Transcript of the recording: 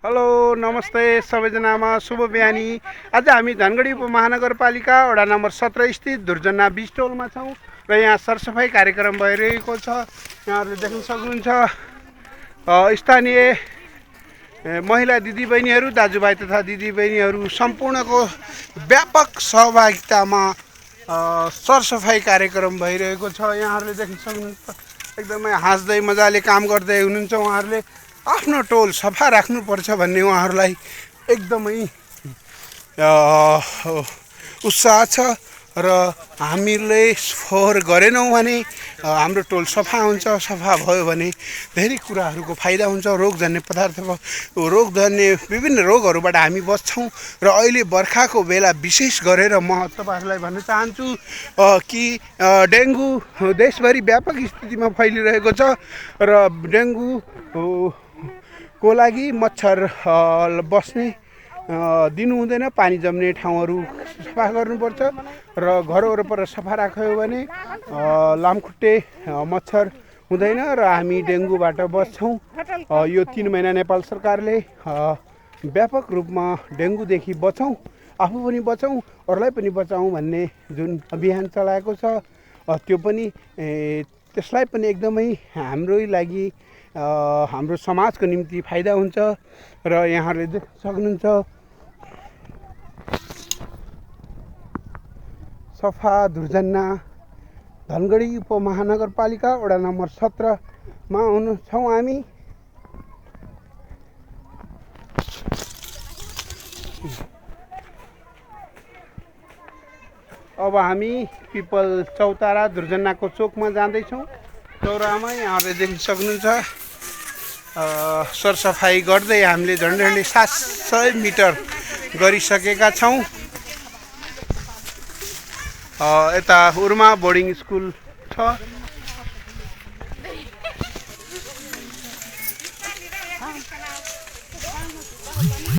Hello नमस्ते सबैजनामा शुभ बिहानी। आज हामी धनगढी उपमहानगरपालिका वडा नम्बर 17 स्थित दुर्जना बीज टोलमा छौँ र यहाँ सरसफाई कार्यक्रम भइरहेको छ। यहाँहरूले देख्न सक्नुहुन्छ स्थानीय महिला दिदीबहिनीहरू दाजुभाइ तथा दिदीबहिनीहरू सम्पूर्णको व्यापक सहभागितामा सरसफाई कार्यक्रम भइरहेको छ। यहाँहरूले देख्न सक्नुहुन्छ एकदमै हाँस्दै मजाले काम गर्दै हुनुहुन्छ। उहाँहरूले आफ्नो टोल सफा राख्नुपर्छ भन्ने उहाँहरूलाई एकदमै उत्साह छ र हामीले फोहोर गरेनौँ भने हाम्रो टोल सफा हुन्छ। सफा भयो भने धेरै कुराहरूको फाइदा हुन्छ। रोगजन्य पदार्थको रोगजन्य विभिन्न रोगहरूबाट हामी बच्छौँ र अहिले बर्खाको बेला विशेष गरेर म तपाईँहरूलाई भन्न चाहन्छु कि डेङ्गु देशभरि व्यापक स्थितिमा फैलिरहेको छ र डेङ्गु को लागि मच्छर बस्ने दिनु हुँदैन। पानी जम्ने ठाउँहरू सफा गर्नुपर्छ र घर वरपर सफा राख्यो भने लामखुट्टे मच्छर हुँदैन र हामी डेङ्गुबाट बच्छौँ। यो 3 महिना नेपाल सरकारले व्यापक रूपमा डेङ्गुदेखि बचौँ, आफू पनि बचौँ अरूलाई पनि बचाउँ भन्ने जुन अभियान चलाएको छ त्यो पनि त्यसलाई पनि एकदमै हाम्रै लागि हाम्रो समाजको निम्ति फाइदा हुन्छ र यहाँहरूले देख्न सक्नुहुन्छ सफा दुर्जना धनगढी उपमहानगरपालिका वडा नम्बर 17 मा छौँ हामी। अब हामी पिपल चौतारा दुर्जनाको चोकमा जाँदैछौँ। चौरामा यहाँहरूले देख्न सक्नुहुन्छ सरसफाई गर्दै हामीले झन्डै 700 मिटर गरिसकेका छौँ। यता उर्मा बोर्डिङ स्कुल छ।